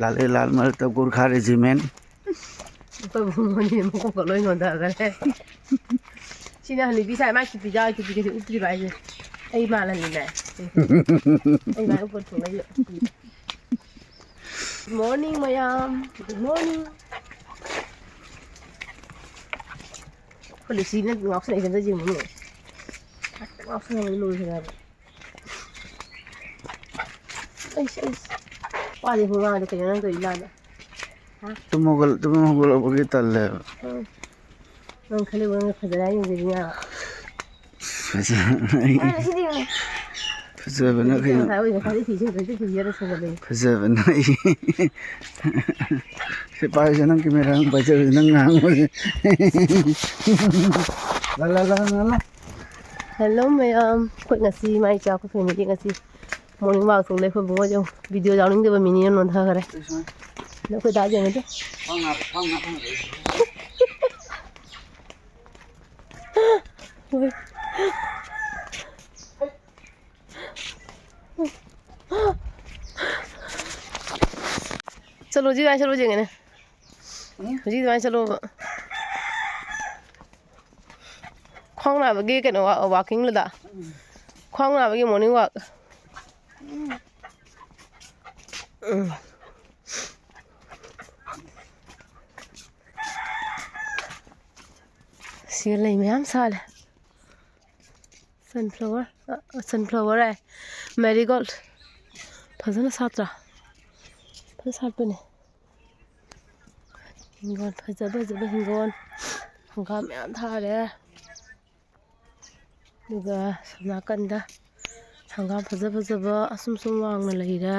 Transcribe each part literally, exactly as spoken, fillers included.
ꯂꯥꯜꯂꯦ, ꯂꯥꯜ ꯃꯔꯛꯇ ꯒꯨꯔꯈꯥ ꯔꯦꯖꯤꯃꯦꯟ꯫ ꯑꯩꯈꯣꯏ ꯕꯨꯡꯉꯣꯅꯤ ꯃꯀꯣꯛꯀ ꯂꯣꯏ ꯅꯣꯟꯊꯈ꯭ꯔꯦ꯫ ꯁꯤꯅ ꯍꯅꯨꯕꯤ ꯁꯥꯏ, ꯃꯥ ꯈꯤꯄꯤ ꯌꯥꯎꯔ ꯈꯤꯄꯤ ꯀꯩꯁꯨ ꯎꯠꯇ꯭ꯔꯤꯕ ꯍꯥꯏꯁꯦ꯫ ꯑꯩ ꯃꯥꯜꯍꯜꯂꯤꯅꯦ꯫ ꯑꯩ ꯃꯥꯏ ꯎꯞꯄ ꯊꯣꯛꯂꯛꯏꯕ꯫ Good morning, ꯃꯌꯥꯝ꯫ Good morning꯫ ꯑꯩꯈꯣꯏ ꯂꯨꯁꯤꯅ ꯉꯥꯎꯁꯟꯅꯩꯁꯦ ꯑꯝꯇ ꯌꯦꯡꯉꯨꯅꯦ꯫ ꯉꯥꯎꯁꯟꯅꯕꯗ ꯂꯣꯏꯈ꯭ꯔꯦ ꯍꯥꯏꯕ꯫ ꯑꯩꯁ, ꯑꯩꯁ꯫ ꯋꯥꯗꯤ ꯍꯨꯃꯥꯡꯗꯤ ꯀꯩꯅꯣ ꯅꯪ ꯇꯧꯔꯤ ꯂꯥꯗ? ꯍꯥ? ꯇꯨꯝ ꯍꯧꯒꯠ-, ꯇꯨꯝ ꯍꯧꯒꯠꯂꯛꯄꯒꯤ ꯇꯜꯂꯦꯕ꯫ ꯎꯝ꯫ ꯅꯪ ꯈꯜꯂꯤꯕ ꯅꯪꯅ ꯐꯖꯔꯦ ꯍꯥꯏꯅ ꯌꯦꯡꯖꯔꯤ ꯉꯥ꯫ ꯐꯖ-, ꯑꯩ ꯑꯥ, ꯁꯤꯗꯤ ꯌꯦꯡꯉꯨ꯫ ꯐꯖꯕꯅ ꯍꯧꯖꯤꯛꯇꯤ ꯀꯩꯅꯣ? ꯉꯁꯥꯏ ꯑꯣꯏꯅ ꯈ꯭ꯋꯥꯏꯗꯒꯤ ꯊꯤꯁꯦ, ꯍꯧꯖꯤꯛꯇꯤ ꯊꯤꯁꯦ ꯍꯥꯏꯅ ꯁꯣꯝꯗ ꯂꯩ꯫ ꯐꯖꯕꯅ ꯑꯩ꯫ ꯁꯤ ꯄꯥꯏꯔꯤꯁꯦ ꯅꯪ ꯀꯦꯃꯦꯔꯥ ꯅꯪ ꯄꯥꯏꯖꯕꯁꯦ ꯅꯪ ꯉꯥꯡꯕꯁꯦ꯫ ꯂꯥ, ꯂꯥ, ꯂꯥ, ꯂꯥ, ꯂꯥ꯫ Hello ꯃꯌꯥꯝ, ꯑꯩꯈꯣꯏ ꯉꯁꯤ ꯃꯥꯏ ꯆꯥ, ꯑꯩꯈꯣꯏ family ꯉꯁꯤ morning walk ꯊꯣꯛꯂꯦ꯫ ꯑꯩꯈꯣꯏ ꯕꯨꯡꯉꯣꯁꯦ ꯌꯦꯡꯉꯨ, video ꯌꯥꯎꯅꯤꯡꯗꯕ ꯃꯤꯅꯤꯅ ꯅꯣꯟꯊꯈꯔꯦ꯫ ꯑꯗꯣ ꯑꯩꯈꯣꯏ ꯗꯥ ꯌꯦꯡꯉꯨꯗꯣ꯫ ꯆꯠꯂꯣ, ꯍꯧꯖꯤꯛ ꯑꯗꯨꯃꯥꯏꯅ ꯆꯠꯂꯣ ꯌꯦꯡꯒꯦꯅꯦ꯫ ꯎꯝ? ꯍꯧꯖꯤꯛ ꯑꯗꯨꯃꯥꯏꯅ ꯆꯠꯂꯣꯕ꯫ ꯈ꯭ꯋꯥꯡ ꯅꯥꯕꯒꯤ ꯀꯩꯅꯣ ꯋꯥ-, walking ꯂꯗ? ꯎꯝ꯫ ꯈ꯭ꯋꯥꯡ ꯅꯥꯕꯒꯤ morning walk꯫ ꯎꯝ꯫ ꯎꯝ꯫ ꯁꯤꯗ ꯂꯩ ꯃꯌꯥꯝ ꯁꯥꯠꯂꯦ꯫ Sunflower, ꯑ, sunflower ꯍꯥꯏ, marigold꯫ ꯐꯖꯅ ꯁꯥꯠꯇ꯭ꯔꯥ? ꯐꯖꯅ ꯁꯥꯠꯄꯅꯦ꯫ ꯍꯤꯡꯒꯣꯜ ꯐꯖ ꯐꯖꯕ ꯍꯤꯡꯒꯣꯜ꯫ ꯍꯪꯒꯥꯝ ꯃꯌꯥꯝ ꯊꯥꯔꯦ꯫ ꯑꯗꯨꯒ ꯁꯣꯝ ꯅꯥꯀꯟꯗ ꯍꯪꯒꯥꯝ ꯐꯖ ꯐꯖꯕ ꯑꯁꯨꯝ ꯁꯨꯝ ꯋꯥꯡꯅ ꯂꯩꯔꯦ꯫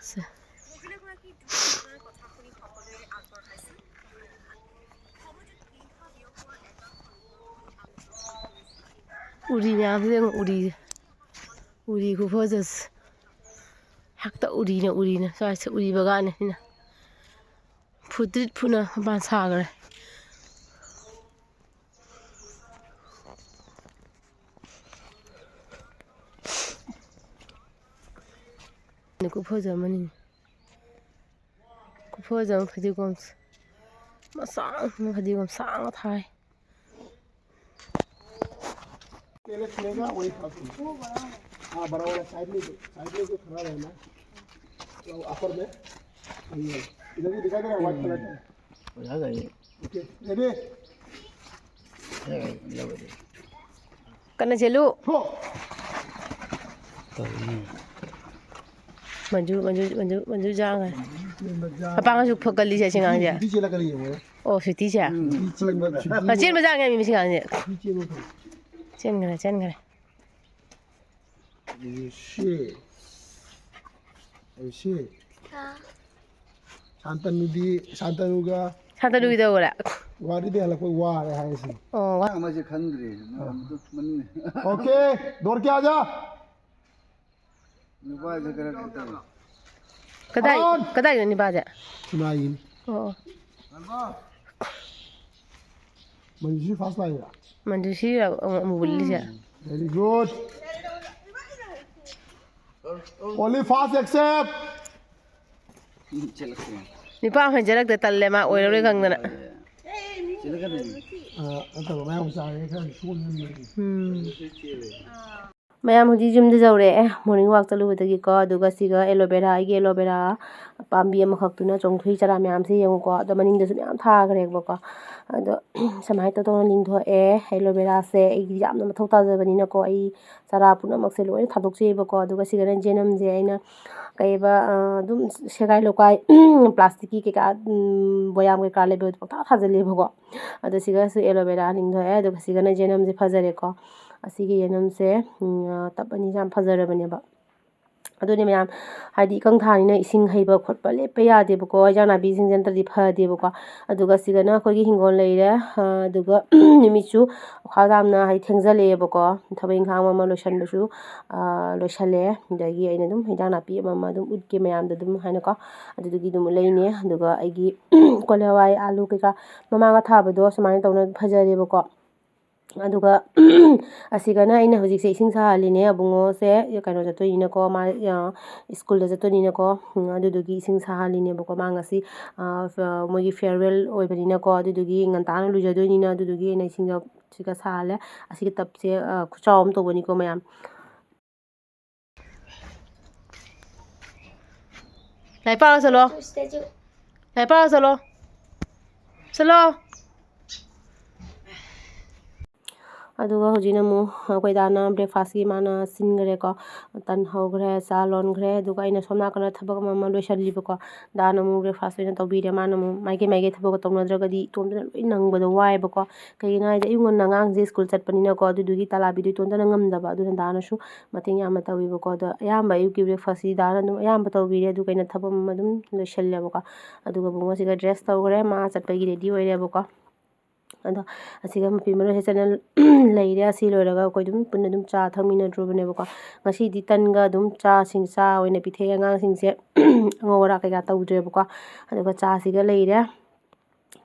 ꯁꯦ꯫ ꯎꯔꯤ ꯃꯌꯥꯝꯁꯦ ꯌꯦꯡꯉꯣ, ꯎꯔꯤ꯫ ꯎꯔꯤ ꯈꯨꯐꯖꯁꯦ꯫ ꯍꯦꯛꯇ ꯎꯔꯤꯅ ꯎꯔꯤꯅ꯫ ꯁ꯭ꯋꯥꯏꯁꯦ ꯎꯔꯤ ꯕꯒꯥꯟꯅꯦ ꯁꯤꯅ꯫ ꯐꯨꯗ꯭ꯔꯤꯠ ꯐꯨꯅ ꯃꯄꯥꯟ ꯁꯥꯈ꯭ꯔꯦ꯫ ꯈꯨꯐꯖ ꯑꯃꯅꯤ꯫ ꯐꯖꯕ ꯐꯗꯤꯒꯣꯝꯁꯦ꯫ ꯃꯁꯥꯡ ꯐꯗꯤꯒꯣꯝ ꯁꯥꯡꯅ ꯊꯥꯏ꯫ तेल छिड़ेगा, वही खाते हैं। हाँ, बड़ा वाला साइड में जो, साइड में जो खड़ा रहना, वो अपर में, वही है। इधर भी दिखाई दे रहा है, व्हाइट कलर का। हो जाएगा ये। Okay, ready? है, लग गया। ꯀꯟꯅ ꯆꯦꯜꯂꯨ꯫ ꯊꯣꯛ꯫ ꯇꯧꯔꯤꯅꯦ꯫ ꯃꯟꯖꯨ, ꯃꯟꯖꯨ, ꯃꯟꯖꯨ, ꯃꯟꯖꯨ ꯖꯥꯡ ꯍꯥꯏ꯫ ꯃꯄꯥꯡꯒꯁꯨ ꯐꯒꯜꯂꯤꯁꯦ ꯁꯤ ꯑꯉꯥꯡꯁꯦ꯫ ꯁꯨꯇꯤ ꯆꯦꯜꯂꯛꯀꯅꯤ ꯌꯦꯡꯉꯣ꯫ ꯑꯣ, ꯁꯨꯇꯤꯁꯦ? ꯎꯝ, ꯁꯨꯇꯤ ꯆꯦꯟꯕ, ꯁꯨꯇꯤ꯫ ꯑ, ꯆꯦꯟꯕ ꯖꯥꯡ ꯍꯥꯏꯃꯤ ꯁꯤ ꯑꯉꯥꯡꯁꯦ꯫ ꯁꯨꯇꯤ ꯆꯦꯟꯕ ꯐꯩ꯫ ꯆꯦꯟꯈ꯭ꯔꯦ, ꯆꯦꯟꯈ꯭ꯔꯦ꯫ ꯑꯩꯁꯦ, ꯑꯩꯁꯦ꯫ ꯁꯥꯟꯇꯅꯨꯗꯤ, ꯁꯥꯟꯇꯅꯨꯒ ꯁꯥꯟꯇꯅꯨꯒꯤ ꯇꯧꯈ꯭ꯔꯦ꯫ ꯒꯨꯍꯥꯇꯤꯗꯒꯤ ꯍꯜꯂꯛꯄ ꯋꯥꯔꯦ ꯍꯥꯏꯁꯤꯅꯤ꯫ ꯑꯣ, ꯋꯥ- ꯑꯃꯁꯦ ꯈꯪꯗ꯭ꯔꯦ꯫ ꯑꯥ꯫ ꯃꯅꯤꯡ꯫ ꯑꯣꯀꯦ, ꯗꯣꯔ ꯀꯌꯥ ꯖꯥ? ꯅꯨꯄꯥꯁꯦ ꯈꯔ ꯀꯩꯅꯣ ꯇꯧꯋꯦ꯫ ꯀꯗꯥꯏ, ꯍꯥꯟ! ꯀꯗꯥꯏꯗ ꯅꯤꯄꯥꯁꯦ? ꯁꯤꯃꯥꯏꯅꯤ꯫ ꯑꯣ, ꯑꯣ꯫ ꯃꯟꯖꯨꯁꯤ ꯐꯥꯔꯁ ꯂꯥꯛꯏꯔꯥ? ꯃꯟꯖꯨꯁꯤ ꯑꯃꯨꯛ, ꯑꯃꯨꯛ ꯎꯠꯂꯤꯁꯦ꯫ Very good. Only fast accept. ꯆꯦꯜꯂꯛꯇ꯭ꯔꯦ꯫ ꯅꯤꯄꯥ ꯍꯟꯖꯜꯂꯛꯇ ꯇꯜꯂꯦ, ꯃꯥ ꯑꯣꯏꯔꯔꯣꯏ ꯈꯪꯗꯅ꯫ ꯆꯦꯜꯂꯛꯀꯗꯣꯏꯅꯤ꯫ ꯑ, ꯅꯠꯇꯕ, ꯃꯌꯥꯝ ꯆꯥꯔꯦ, ꯈꯔ ꯁꯣꯟꯕꯅꯤ꯫ ꯎꯝ꯫ ꯃꯌꯥꯝ ꯍꯧꯖꯤꯛ ꯌꯨꯝꯗ ꯌꯧꯔꯛꯑꯦ, morning walk ꯆꯠꯂꯨꯕꯗꯒꯤꯀꯣ꯫ ꯑꯗꯨꯒ ꯁꯤꯒ aloe vera, ꯑꯩꯒꯤ aloe vera ꯄꯥꯝꯕꯤ ꯑꯃꯈꯛꯇꯨꯅ ꯆꯣꯡꯊꯣꯛꯏ ꯆꯔꯥ ꯃꯌꯥꯝꯁꯦ ꯌꯦꯡꯉꯨꯀꯣ꯫ ꯑꯗꯣ ꯃꯅꯤꯡꯗꯁꯨ ꯃꯌꯥꯝ ꯊꯥꯈ꯭ꯔꯦꯕꯀꯣ꯫ ꯑꯗꯣ ꯁꯨꯃꯥꯏꯅ ꯇꯧ ꯇꯧꯅ ꯂꯤꯡꯊꯣꯛꯑꯦ꯫ Aloe veraꯁꯦ ꯑꯩꯒꯤ ꯌꯥꯝꯅ ꯃꯊꯧ ꯇꯥꯖꯕꯅꯤꯅꯀꯣ, ꯑꯩ ꯆꯔꯥ ꯄꯨꯝꯅꯃꯛꯁꯦ ꯂꯣꯏꯅ ꯊꯥꯗꯣꯛꯆꯩꯑꯕꯀꯣ꯫ ꯑꯗꯨꯒ ꯁꯤꯒꯅ ꯖꯦꯅꯝꯁꯦ ꯑꯩꯅ ꯀꯩꯕ, ꯑ, ꯑꯗꯨꯝ ꯁꯦꯒꯥꯏ ꯂꯣꯀꯥꯏ, plasticꯀꯤ ꯀꯩꯀꯥ, ꯎꯝ, ꯕꯣꯌꯥꯝ ꯀꯩꯀꯥ ꯂꯩꯕꯗꯣ ꯄꯪꯊꯥ ꯊꯥꯖꯤꯜꯂꯦꯕꯀꯣ꯫ ꯑꯗꯣ ꯁꯤꯒꯁꯨ aloe vera ꯂꯤꯡꯊꯣꯛꯑꯦ꯫ ꯑꯗꯨꯒ ꯁꯤꯒꯅ ꯖꯦꯅꯝꯁꯦ ꯐꯖꯔꯦꯀꯣ꯫ ꯑꯁꯤꯒꯤ ꯌꯦꯅꯝꯁꯦ, ꯎꯝ, ꯇꯞ ꯑꯅꯤꯁꯦ ꯌꯥꯝ ꯐꯖꯔꯕꯅꯦꯕ꯫ ꯑꯗꯨꯅꯦ ꯃꯌꯥꯝ, ꯍꯥꯏꯗꯤ ꯏꯀꯪ ꯊꯥꯅꯤꯅ ꯏꯁꯤꯡ ꯍꯩꯕ ꯈꯣꯠꯄ ꯂꯦꯞꯄ ꯌꯥꯗꯦꯕꯀꯣ, ꯏꯟꯖꯥꯡ ꯅꯥꯄꯤꯁꯤꯡꯁꯦ ꯅꯠꯇ꯭ꯔꯗꯤ ꯐꯗꯦꯕꯀꯣ꯫ ꯑꯗꯨꯒ ꯁꯤꯗꯅ ꯑꯩꯈꯣꯏꯒꯤ ꯍꯤꯡꯒꯣꯜ ꯂꯩꯔꯦ꯫ ꯑ, ꯑꯗꯨꯒ ꯅꯨꯃꯤꯠꯁꯨ ꯈ꯭ꯋꯥꯡ ꯌꯥꯝꯅ ꯍꯥꯏꯗꯤ ꯊꯦꯡꯖꯜꯂꯛꯑꯦꯕꯀꯣ, ꯊꯕꯛ ꯏꯪꯈꯥꯡ ꯑꯃ ꯑꯃ ꯂꯣꯏꯁꯟꯕꯁꯨ, ꯑ, ꯂꯣꯏꯁꯜꯂꯦ꯫ ꯑꯗꯒꯤ ꯑꯩꯅ ꯑꯗꯨꯝ ꯏꯟꯖꯥꯡ ꯅꯥꯄꯤ ꯑꯃ ꯑꯃ ꯑꯗꯨꯝ ꯎꯠꯀꯦ ꯃꯌꯥꯝꯗ ꯑꯗꯨꯝ ꯍꯥꯏꯅꯀꯣ꯫ ꯑꯗꯨꯗꯨꯒꯤ ꯑꯗꯨꯝ ꯂꯩꯅꯦ꯫ ꯑꯗꯨꯒ ꯑꯩꯒꯤ ꯀꯣꯂꯤ ꯍꯋꯥꯏ, ꯑꯥꯂꯨ ꯀꯩꯀꯥ ꯃꯃꯥꯡꯗ ꯊꯥꯕꯗꯣ ꯁꯨꯃꯥꯏꯅ ꯇꯧꯅ ꯐꯖꯔꯦꯕꯀꯣ꯫ ꯑꯗꯨꯒ ꯑꯁꯤꯒꯅ ꯑꯩꯅ ꯍꯧꯖꯤꯛꯁꯦ ꯏꯁꯤꯡ ꯁꯥꯍꯜꯂꯤꯅꯦ꯫ ꯑꯕꯨꯡꯉꯣꯁꯦ ꯀꯩꯅꯣ ꯆꯠꯇꯣꯏꯅꯤꯅꯀꯣ, ꯃꯥ, ꯑ, ꯁ꯭ꯀꯨꯜꯗ ꯆꯠꯇꯣꯏꯅꯤꯅꯀꯣ꯫ ꯎꯝ, ꯑꯗꯨꯗꯨꯒꯤ ꯏꯁꯤꯡ ꯁꯥꯍꯜꯂꯤꯅꯦꯕꯀꯣ꯫ ꯃꯥ ꯉꯁꯤ, ꯑ, ꯐ-, ꯃꯣꯏꯒꯤ farewell ꯑꯣꯏꯕꯅꯤꯅꯀꯣ, ꯑꯗꯨꯗꯨꯒꯤ ꯉꯟꯇꯥꯅ ꯂꯨꯖꯗꯣꯏꯅꯤꯅ, ꯑꯗꯨꯗꯨꯒꯤ ꯑꯩꯅ ꯏꯁꯤꯡꯗꯣ ꯁꯤꯒ ꯁꯥꯍꯜꯂꯦ꯫ ꯑꯁꯤꯒꯤ ꯇꯞꯁꯦ, ꯑ, ꯈꯨꯆꯥꯎ ꯑꯃ ꯇꯧꯕꯅꯤꯀꯣ ꯃꯌꯥꯝ꯫ ꯂꯥꯏꯔꯤꯛ ꯄꯥꯔꯣ ꯆꯠꯂꯣ꯫ ꯂꯥꯏꯔꯤꯛ ꯄꯥꯔꯣ ꯆꯠꯂꯣ꯫ ꯆꯠꯂꯣ꯫ ꯑꯗꯨꯒ ꯍꯧꯖꯤꯛꯅ ꯑꯃꯨꯛ ꯑꯩꯈꯣꯏ ꯗꯥꯅ breakfastꯀꯤ ꯃꯥꯅ ꯁꯤꯟꯈ꯭ꯔꯦꯀꯣ꯫ ꯇꯟ ꯍꯧꯈ꯭ꯔꯦ, ꯆꯥ ꯂꯣꯟꯈ꯭ꯔꯦ, ꯑꯗꯨꯒ ꯑꯩꯅ ꯁꯣꯝ ꯅꯥꯀꯟꯗ ꯊꯕꯛ ꯑꯃ ꯑꯃ ꯂꯣꯏꯁꯜꯂꯤꯕꯀꯣ꯫ ꯗꯥꯅ ꯑꯃꯨꯛ breakfast ꯑꯣꯏꯅ ꯇꯧꯕꯤꯔꯦ꯫ ꯃꯥꯅ ꯑꯃꯨꯛ ꯃꯥꯏꯀꯩ ꯃꯥꯏꯀꯩ ꯊꯕꯛꯀ ꯇꯧꯅꯗ꯭ꯔꯒꯗꯤ ꯏꯇꯣꯝꯇꯅ ꯂꯣꯏ ꯅꯪꯕꯗꯣ ꯋꯥꯏꯑꯦꯕꯀꯣ꯫ ꯀꯩꯒꯤꯅꯣ ꯍꯥꯏꯗꯤ ꯑꯌꯨꯛ ꯉꯟꯅ ꯑꯉꯥꯡꯁꯦ ꯁ꯭ꯀꯨꯜ ꯆꯠꯄꯅꯤꯅꯀꯣ, ꯑꯗꯨꯗꯨꯒꯤ ꯇꯥꯂꯥꯕꯤꯗꯣ ꯏꯇꯣꯝꯇꯅ ꯉꯝꯗꯕ꯫ ꯑꯗꯨꯅ ꯗꯥꯅꯁꯨ ꯃꯇꯦꯡ ꯌꯥꯝꯅ ꯇꯧꯋꯦꯕꯀꯣ꯫ ꯑꯗꯣ ꯑꯌꯥꯝꯕ ꯑꯌꯨꯛꯀꯤ breakfastꯁꯤ ꯗꯥꯅ ꯑꯗꯨꯝ ꯑꯌꯥꯝꯕ ꯇꯧꯕꯤꯔꯦ, ꯑꯗꯨꯒ ꯑꯩꯅ ꯊꯕꯛ ꯑꯃ ꯑꯗꯨꯝ ꯂꯣꯏꯁꯜꯂꯦꯕꯀꯣ꯫ ꯑꯗꯨꯒ ꯕꯨꯡꯉꯣꯁꯤꯒ dress ꯇꯧꯈ꯭ꯔꯦ, ꯃꯥ ꯆꯠꯄꯒꯤ ready ꯑꯣꯏꯔꯦꯕꯀꯣ꯫ ꯑꯗꯣ ꯑꯁꯤꯒ ꯃꯄꯤ ꯃꯔꯣꯏꯁꯦ ꯆꯠꯅ ꯂꯩꯔꯦ꯫ ꯑꯁꯤ ꯂꯣꯏꯔꯒ ꯑꯩꯈꯣꯏ ꯑꯗꯨꯝ ꯄꯨꯟꯅ ꯑꯗꯨꯝ ꯆꯥ ꯊꯛꯃꯤꯟꯅꯗ꯭ꯔꯨꯕꯅꯦꯕꯀꯣ꯫ ꯉꯁꯤꯗꯤ ꯇꯟꯒ ꯑꯗꯨꯝ ꯆꯥꯁꯤꯡ, ꯆꯥ ꯑꯣꯏꯅ ꯄꯤꯊꯛꯑꯦ ꯑꯉꯥꯡꯁꯤꯡꯁꯦ꯫ ꯑꯉꯧ ꯑꯔꯥꯛ ꯀꯩꯀꯥ ꯇꯧꯗ꯭ꯔꯦꯕꯀꯣ꯫ ꯑꯗꯨꯒ ꯆꯥꯁꯤꯒ ꯂꯩꯔꯦ꯫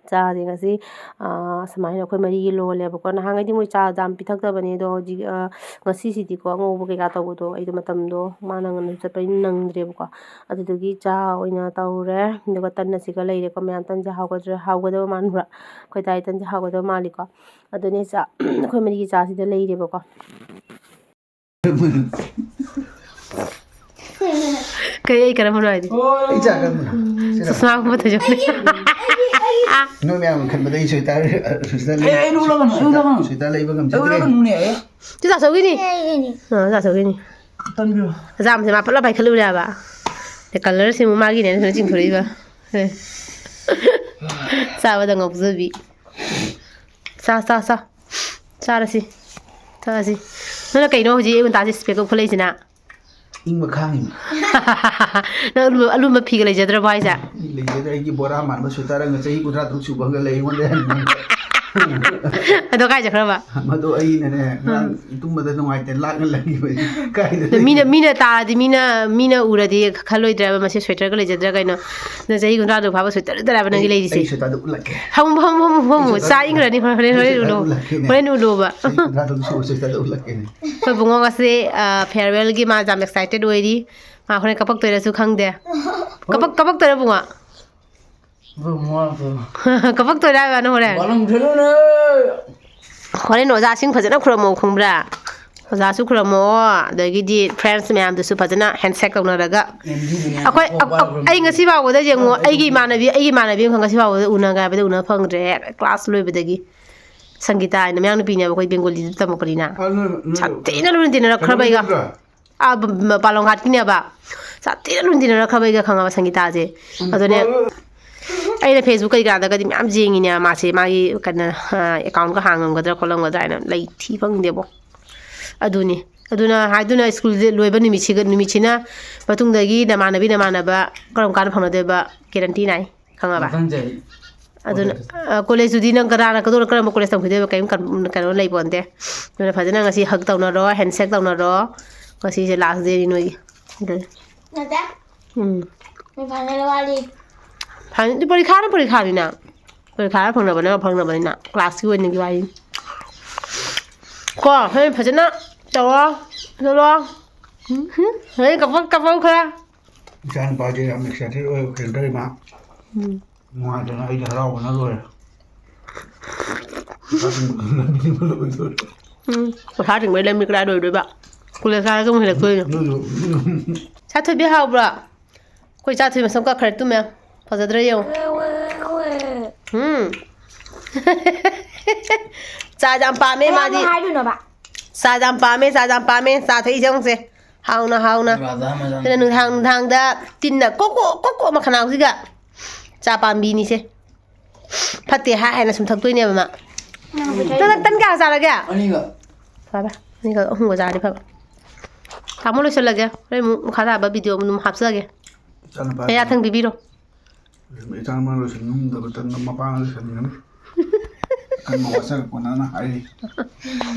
ꯆꯥꯁꯦ ꯉꯁꯤ, ꯑꯥ, ꯁꯨꯃꯥꯏꯅ ꯑꯩꯈꯣꯏ ꯃꯔꯤꯒꯤ ꯂꯣꯜꯂꯦꯕꯀꯣ꯫ ꯅꯍꯥꯟꯈꯩꯗꯤ ꯃꯣꯏ ꯆꯥ ꯌꯥꯝ ꯄꯤꯊꯛꯇꯕꯅꯦ, ꯑꯗꯣ ꯍꯧꯖꯤꯛ, ꯑꯥ, ꯉꯁꯤꯁꯤꯗꯤꯀꯣ ꯑꯉꯧꯕ ꯀꯩꯀꯥ ꯇꯧꯕꯗꯣ ꯑꯩꯗꯣ ꯃꯇꯝꯗꯣ ꯃꯥꯅ ꯉꯟꯅ ꯆꯠꯄꯅꯤꯅ ꯅꯪꯗ꯭ꯔꯦꯕꯀꯣ꯫ ꯑꯗꯨꯗꯨꯒꯤ ꯆꯥ ꯑꯣꯏꯅ ꯇꯧꯔꯦ꯫ ꯑꯗꯨꯒ ꯇꯟ ꯑꯁꯤꯒ ꯂꯩꯔꯦꯀꯣ꯫ ꯃꯌꯥꯝ ꯇꯟꯁꯦ ꯍꯥꯎꯒꯗ꯭ꯔꯥ, ꯍꯥꯎꯒꯗꯕ ꯃꯥꯟꯕ꯭ꯔꯥ? ꯑꯩꯈꯣꯏ ꯗꯥꯏ ꯇꯟꯁꯦ ꯍꯥꯎꯒꯗꯕ ꯃꯥꯜꯂꯤꯀꯣ꯫ ꯑꯗꯨꯅꯦ ꯆꯥ, ꯑꯩꯈꯣꯏ ꯃꯔꯤꯒꯤ ꯆꯥꯁꯤꯗ ꯂꯩꯔꯦꯕꯀꯣ꯫ ꯀꯩ, ꯑꯩ ꯀꯔꯝꯕꯅꯣ ꯍꯥꯏꯗꯤ? ꯑꯩ ꯆꯥ ꯀꯔꯝꯕꯅꯣ? ꯁꯤꯔꯣ? ꯆꯁꯃꯥꯒꯨꯝꯕ ꯊꯣꯏꯖꯕꯅꯦ꯫ ꯅꯣꯏ ꯃꯌꯥꯝ ꯈꯟꯕꯗ ꯑꯩ ꯁ꯭ꯋꯦꯇꯔ, ꯁ꯭ꯋꯦꯇꯔ ꯑꯦ, ꯑꯩ ꯂꯧ ꯂꯥꯛꯀꯅꯨ, ꯑꯩ ꯂꯧ ꯂꯥꯛꯀꯅꯨ꯫ ꯁ꯭ꯋꯦꯇꯔ ꯂꯩꯕ ꯑꯩ ꯂꯧ ꯉꯝꯖꯗ꯭ꯔꯦ꯫ ꯂꯥꯛꯀꯅꯨꯅꯦ, ꯑꯦ꯫ ꯆꯨ ꯆꯥ ꯆꯧꯒꯤꯅꯤ꯫ ꯑꯥ, ꯆꯥ ꯆꯧꯒꯤꯅꯤ꯫ ꯇꯟꯕꯤꯔꯣ꯫ ꯑꯆꯥꯝꯕꯁꯦ ꯃꯥ ꯄꯨꯂꯞ ꯄꯥꯏꯈꯠꯂꯨꯔꯦ ꯍꯥꯏꯕ꯫ ꯑꯗꯩ colourꯁꯤꯃꯨꯛ ꯃꯥꯒꯤꯅꯦꯅ ꯁꯨꯃꯥꯏꯅ ꯆꯤꯡꯊꯣꯔꯛꯏꯕ꯫ ꯑꯦ꯫ ꯆꯥꯕꯗ ꯉꯥꯎꯖꯕꯤ꯫ ꯆꯥ, ꯆꯥ, ꯆꯥ꯫ ꯆꯥꯔꯁꯤ꯫ ꯊꯛꯑꯁꯤ꯫ ꯅꯪꯅ ꯀꯩꯅꯣ ꯍꯧꯖꯤꯛ ꯑꯌꯨꯛ ꯉꯟꯇꯥꯁꯦ spec ꯎꯞꯈꯠꯂꯛꯏꯁꯤꯅ? ꯏꯪꯕ ꯈꯥꯡꯉꯤꯅꯤ꯫ ꯅꯪ ꯑꯂꯨ-, ꯑꯂꯨꯝꯕ ꯐꯤꯒ ꯂꯩꯖꯗ꯭ꯔꯕꯣ ꯍꯥꯏꯁꯦ? ꯑꯩ ꯂꯩꯖꯗ꯭ꯔꯦ, ꯑꯩꯒꯤ ꯕꯣꯔꯥ ꯃꯥꯟꯕ sweater ꯑꯃꯒ ꯆꯍꯤ ꯀꯨꯟꯊ꯭ꯔꯥ ꯇꯔꯨꯛ ꯁꯨꯕ ꯑꯃꯒ ꯂꯩ ꯑꯩꯉꯣꯟꯗ꯫ ꯑꯗꯣ ꯀꯥꯏ ꯆꯠꯈ꯭ꯔꯕ? ꯃꯗꯣ ꯑꯩꯅꯅꯦ, ꯉꯔꯥꯡ ꯇꯨꯝꯕꯗ ꯅꯨꯡꯉꯥꯏꯇꯦ, ꯂꯥꯛꯅ ꯂꯩꯕ꯫ ꯀꯥꯏꯗ ꯑꯗꯣ ꯃꯤꯅ, ꯂꯩꯒꯦ? ꯃꯤꯅ ꯇꯥꯔꯗꯤ, ꯃꯤꯅ, ꯃꯤꯅ ꯎꯔꯗꯤ ꯈꯜꯂꯣꯏꯗ꯭ꯔꯕ, "ꯃꯁꯤ ꯁ꯭ꯋꯦꯇꯔꯒ ꯂꯩꯖꯗ꯭ꯔꯥ ꯀꯩꯅꯣ? ꯅꯪ ꯆꯍꯤ ꯀꯨꯟꯊ꯭ꯔꯥ ꯇꯔꯨꯛ ꯐꯥꯕ ꯁ꯭ꯋꯦꯇꯔꯗ ꯂꯩꯔꯕ ꯅꯪꯒꯤ ꯑꯩ, ꯂꯩꯔꯤꯁꯦ?" ꯑꯩ ꯁ꯭ꯋꯦꯇꯔꯗꯣ ꯎꯠꯂꯛꯀꯦ꯫ ꯐꯝꯃꯨ, ꯐꯝꯃꯨ, ꯐꯝꯃꯨ, ꯐꯝꯃꯨ꯫ ꯑꯩ ꯁ꯭ꯋꯦꯇꯔ ꯆꯥ ꯏꯪꯈ꯭ꯔꯅꯤ, ꯍꯣꯔꯦꯟ, ꯍꯣꯔꯦꯟ, ꯑꯩ ꯍꯣꯔꯦꯟ ꯁ꯭ꯋꯦꯇꯔ ꯎꯠꯂꯣꯕ꯫ ꯎꯠꯂꯛꯀꯦꯅꯦ꯫ ꯍꯣꯔꯦꯟ ꯎꯠꯂꯣꯕ꯫ ꯆꯍꯤ ꯀꯨꯟꯊ꯭ꯔꯥ ꯇꯔꯨꯛ ꯁꯨꯕ ꯁ꯭ꯋꯦꯇꯔꯗꯣ ꯎꯠꯂꯛꯀꯦꯅꯦ꯫ ꯑꯩꯈꯣꯏ ꯏꯕꯨꯡꯉꯣ ꯉꯁꯤ, ꯑ, farewellꯒꯤ ꯃꯥ ꯌꯥꯝ excited ꯑꯣꯏꯔꯤ꯫ ꯃꯥ ꯍꯣꯔꯦꯟ ꯀꯞꯄꯛꯇꯣꯏꯔꯁꯨ ꯈꯪꯗꯦ꯫ ꯀꯄꯛ-, ꯀꯄꯛꯇꯣꯏꯔ ꯕꯨꯡꯉꯣ? ꯕꯨꯡꯉꯣ, ꯕꯨꯡꯉꯣ꯫ ꯀꯄꯛꯇꯣꯏꯔ ꯍꯥꯏꯕ ꯅꯪ ꯍꯣꯔꯦꯟ? ꯕꯥꯂꯨꯡ ꯊꯤꯜꯂꯨꯅꯦ! ꯍꯣꯔꯦꯟ ꯑꯣꯖꯥꯁꯤꯡ ꯐꯖꯅ ꯈꯨꯔꯝꯃꯣ, ꯈꯪꯕ꯭ꯔꯥ? ꯑꯣꯖꯥꯁꯨ ꯈꯨꯔꯝꯃꯣ, ꯑꯗꯒꯤꯗꯤ friends ꯃꯌꯥꯝꯗꯨꯁꯨ ꯐꯖꯅ handshake ꯇꯧꯅꯔꯒ꯫ ꯑꯦꯝ ꯗꯤ ꯗꯨꯅꯦ ꯑꯩꯈꯣꯏ, ꯈꯣꯡꯕꯥꯜ ꯑ-, ꯑ-, ꯈꯨꯔꯝꯃꯤ꯫ ꯑꯩ ꯉꯁꯤ ꯐꯥꯎꯕꯗ ꯌꯦꯡꯉꯣ, ꯑ, ꯑꯩꯒꯤ ꯏꯃꯥꯟꯅꯕꯤ, ꯑꯩꯒꯤ ꯏꯃꯥꯟꯅꯕꯤ ꯑꯃꯈꯛ ꯉꯁꯤ ꯐꯥꯎꯕꯗ ꯎꯅꯒꯦ ꯍꯥꯏꯕꯗ ꯎꯅ ꯐꯪꯗ꯭ꯔꯦ, class ꯂꯣꯏꯕꯗꯒꯤ꯫ ꯁꯪꯒꯤꯇꯥ ꯍꯥꯏꯅ ꯃꯌꯥꯡ ꯅꯨꯄꯤꯅꯦꯕ, ꯑꯩꯈꯣꯏ ꯕꯦꯡꯒꯣꯂꯤꯗ ꯇꯝꯃꯛꯄꯅꯤꯅ꯫ ꯑ, ꯅꯣꯏ, ꯅꯣꯏ, ꯁꯥꯊꯤꯅ ꯂꯨꯅ ꯇꯤꯟꯅꯔꯛꯈ꯭ꯔꯕ ꯀꯩꯅꯣ ꯑꯩꯒ꯫ ꯅꯠꯇ꯭ꯔꯥ? ꯑꯥ, ꯕ-, ꯕ-, ꯄꯥꯂꯣꯡ ꯍꯥꯠꯀꯤꯅꯦꯕ꯫ ꯁꯥꯊꯤꯅ ꯂꯨꯅ ꯇꯤꯟꯅꯔꯛꯈ꯭ꯔꯕ ꯑꯩꯒ ꯈꯪꯉꯕ ꯁꯪꯒꯤꯇꯥꯁꯦ꯫ ꯎꯝ꯫ ꯑꯗꯨꯅꯦ, ꯑꯩꯅ Facebook ꯀꯩꯀꯥꯗꯒꯗꯤ ꯃꯌꯥꯝ ꯌꯦꯡꯉꯤꯅꯦ ꯃꯥꯁꯦ, ꯃꯥꯒꯤ ꯀꯩꯅꯣ, ꯑꯥ, accountꯀ ꯍꯥꯡꯉꯝꯒꯗ꯭ꯔꯥ ꯈꯣꯠꯂꯝꯒꯗ꯭ꯔꯥ ꯍꯥꯏꯅ ꯂꯩ ꯊꯤ ꯐꯪꯗꯦꯕꯣ꯫ ꯑꯗꯨꯅꯤ꯫ ꯑꯗꯨꯅ ꯍꯥꯏꯗꯨꯅ ꯁ꯭ꯀꯨꯜꯁꯦ ꯂꯣꯏꯕ ꯅꯨꯃꯤꯠꯁꯤꯒ, ꯅꯨꯃꯤꯠꯁꯤꯅ ꯃꯇꯨꯡꯗꯒꯤ ꯅꯃꯥꯟꯅꯕꯤ ꯅꯃꯥꯟꯅꯕ ꯀꯔꯝ ꯀꯥꯟꯗ ꯐꯪꯅꯗꯣꯏꯕ guarantee ꯅꯥꯏ꯫ ꯈꯪꯉꯕ? ꯃꯊꯪ ꯆꯍꯤ꯫ ꯑꯗꯨꯅ, ꯀꯣꯂꯦꯖ꯫ ꯑ, ꯀꯣꯂꯦꯖꯇꯨꯗꯤ ꯅꯪ ꯀꯅꯥꯅ ꯀꯗꯣ-, ꯀꯔꯝꯕ ꯀꯣꯂꯦꯖ ꯇꯝꯈꯤꯗꯣꯏꯕ? ꯀꯔꯤꯝ ꯀꯟ-, ꯀꯩꯅꯣ ꯂꯩꯄꯣꯟꯇꯦ꯫ ꯑꯗꯨꯅ ꯐꯖꯅ ꯉꯁꯤ hug ꯇꯧꯅꯔꯣ, handshake ꯇꯧꯅꯔꯣ꯫ ꯉꯁꯤꯁꯦ last dayꯅꯤ ꯅꯣꯏꯒꯤ꯫ ꯑꯗꯨꯅꯤ꯫ ꯅꯠꯇꯦ꯫ ꯎꯝ꯫ ꯅꯣꯏ final ꯋꯥꯠꯂꯤ꯫ Final ꯗꯤ ꯄꯔꯤꯈꯥꯅ ꯄꯔꯤꯈꯥꯅꯤꯅ꯫ ꯄꯔꯤꯈꯥꯅ ꯐꯪꯅꯕꯅ ꯐꯪꯅꯕꯅꯤꯅ꯫ Classꯀꯤ ꯑꯣꯏꯅꯒꯤ ꯋꯥꯔꯤꯅꯤ꯫ ꯀꯣ, ꯍꯣꯔꯦꯟ ꯐꯖꯅ ꯇꯧꯔꯣ꯫ ꯆꯠꯂꯣ꯫ ꯎꯝ, ꯍꯨꯝ꯫ ꯍꯣꯔꯦꯟ ꯀꯞꯄꯛ-, ꯀꯞꯄꯛꯎ ꯈꯔ꯫ ꯏꯆꯥꯅꯨꯄꯥꯁꯦ ꯌꯥꯝ excited ꯑꯣꯏ, ꯀꯩꯅꯣ ꯇꯧꯔꯤ ꯃꯥ꯫ ꯎꯝ꯫ ꯅꯨꯡꯉꯥꯏꯇꯅ ꯑꯩꯗꯤ ꯍꯔꯥꯎꯕꯅ ꯂꯣꯏꯔꯦ꯫ ꯄꯩꯁꯥ ꯇꯤꯡꯕ ꯂꯝꯕꯤꯗꯤ ꯂꯣꯏꯗꯣꯔꯦ꯫ ꯎꯝ, ꯄꯩꯁꯥ ꯇꯤꯡꯕꯩ ꯂꯝꯕꯤ ꯀꯗꯥꯏ ꯂꯣꯏꯗꯣꯏꯕ? ꯀꯣꯂꯦꯖ ꯀꯥꯔꯒ ꯑꯃꯨꯛ ꯍꯦꯜꯂꯛꯇꯣꯏꯅꯦ꯫ ꯅꯣꯏꯁꯨ꯫ ꯁꯥꯊꯣꯏꯕꯤ ꯍꯥꯎꯕ꯭ꯔꯣ? ꯑꯩꯈꯣꯏ ꯆꯥꯊꯣꯏ ꯃꯁꯝ ꯀꯛꯈ꯭ꯔꯦ, ꯇꯨꯝꯃꯦ꯫ ꯐꯖꯗ꯭ꯔꯥ ꯌꯦꯡꯉꯨ꯫ ꯎꯝ꯫ ꯆꯥ ꯌꯥꯝ ꯄꯥꯝꯃꯦ ꯀꯌꯥꯝ ꯃꯥꯗꯤ꯫ ꯍꯥꯏꯗꯣꯏꯅꯣꯕ? ꯆꯥ ꯌꯥꯝ ꯄꯥꯝꯃꯦ, ꯆꯥ ꯌꯥꯝ ꯄꯥꯝꯃꯦ꯫ ꯆꯥ ꯊꯛꯏꯁꯦ ꯌꯦꯡꯉꯨꯁꯦ꯫ ꯍꯥꯎꯅ, ꯍꯥꯎꯅ꯫ ꯔꯥꯙꯥ ꯃꯆꯥ ꯑꯗꯨꯅ ꯅꯨꯡꯗꯥꯡ, ꯅꯨꯡꯗꯥꯡꯗ ꯇꯤꯟꯅ ꯀꯣꯛ ꯀꯣꯛ, ꯀꯣꯛ ꯀꯣꯛ ꯃꯈꯅꯥꯎꯁꯤꯒ꯫ ꯆꯥ ꯄꯥꯝꯕꯤꯅꯤꯁꯦ꯫ ꯐꯠꯇꯦ ꯍꯥꯏ ꯍꯥꯏꯅ ꯁꯨꯝ ꯊꯛꯇꯣꯏꯅꯦꯕ ꯃꯥ꯫ ꯅꯪ ꯇꯟ, ꯇꯟ ꯀꯌꯥ ꯆꯥꯔꯒꯦ? ꯑꯅꯤꯒ꯫ ꯐꯔꯦ, ꯑꯅꯤꯒ ꯑꯍꯨꯝꯒ ꯆꯥꯔꯗꯤ ꯐꯕ꯫ ꯇꯥꯃꯣ ꯂꯣꯏꯁꯤꯜꯂꯒꯦ꯫ ꯍꯣꯔꯦꯟ ꯑꯃꯨꯛ ꯃꯈꯥ ꯇꯥꯕ video ꯑꯃ ꯑꯗꯨꯝ ꯍꯥꯞꯆꯒꯦ꯫ ꯏꯆꯥꯅꯨꯄꯥ ꯃꯌꯥ ꯊꯪꯕꯤꯕꯤꯔꯣ꯫ ꯏꯆꯥꯅꯨꯄꯥ ꯂꯣꯏꯁꯤꯟꯅꯤꯡꯗꯕ ꯇꯟꯗ ꯃꯄꯥꯅ ꯂꯣꯏꯁꯤꯟꯒꯅꯤ꯫ ꯑꯀꯟꯕ ꯋꯥꯁꯛꯀ ꯀꯣꯟꯅꯅ ꯍꯥꯏꯔꯤ꯫